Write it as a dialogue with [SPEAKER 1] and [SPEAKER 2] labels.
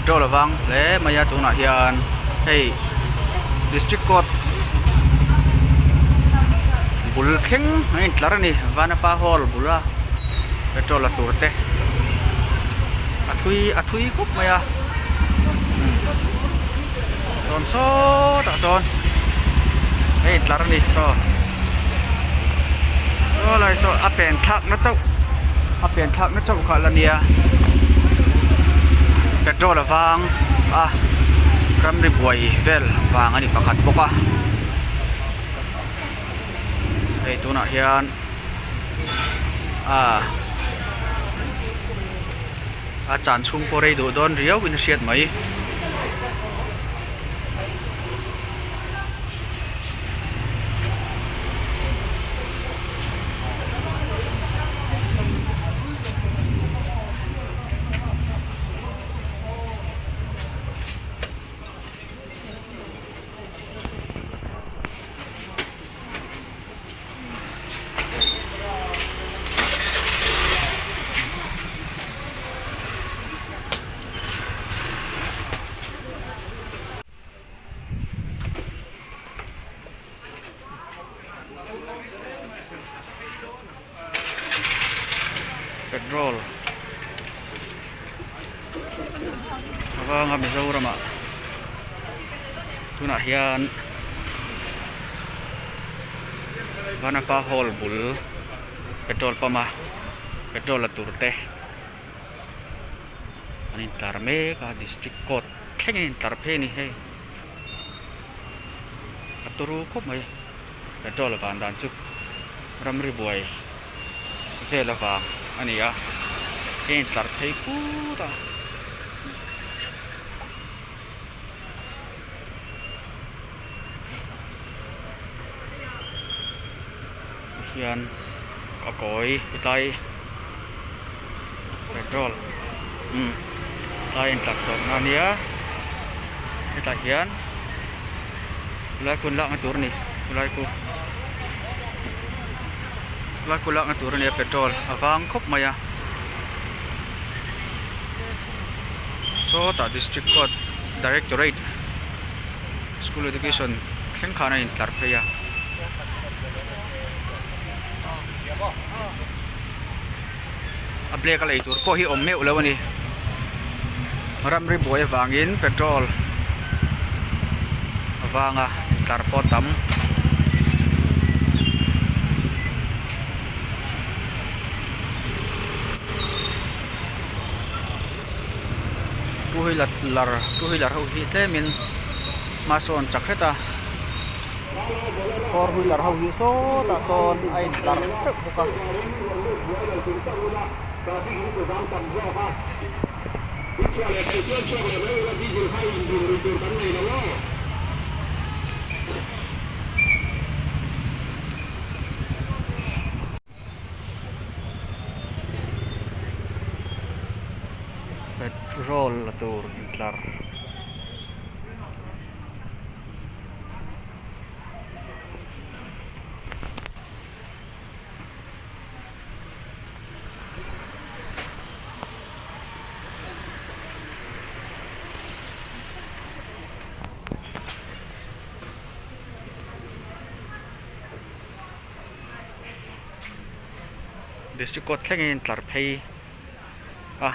[SPEAKER 1] Petrol a vang hle mai a tunah hian hei district court bul thleng a intlar a ni Vanapa hall bula petrol la tur te a thui a thui khawp mai a sawn sawtah sawn a intlar a ni aw saw lai saw a pen thlak na chauh a pen thlak na chauh kha a la nia petrol a vang a ramri buai vel vang a ni pakhat bawk a hei tunah hian ah a chan chhung pawh rei duh dawn riau in a hriat mai. Petrol avanga Mizoram ah tunah hian Vanapa hall bul petrol pump a petrol la tur te an intlar mek a district court thleng a intlar phei a ni hei a turu khawp mai petrol van dan chu ramri buai vel avang a ni a a intlar phei put a. Hian a kawi hetlai petrol umm tlai intlar tawpna a nia hetah hian helai khu lakna tur a ni helai khu helai khu lakna tur a nia petrol a vang khawp mai a sawtah district court directorate school education thleng khan a intlar phei a. A black a lei tur pawh hi awm meuh lo a ni ramri buai avangin petrol avanga intlar pawh a tam. Two wheeler lar two wheeler ho hi tlemin hma sawn chak hret a four wheeler ho hi sawtah sawn a in tlar teuh bawk a. Petrol la tur intlar District court thlengin tlar phei a.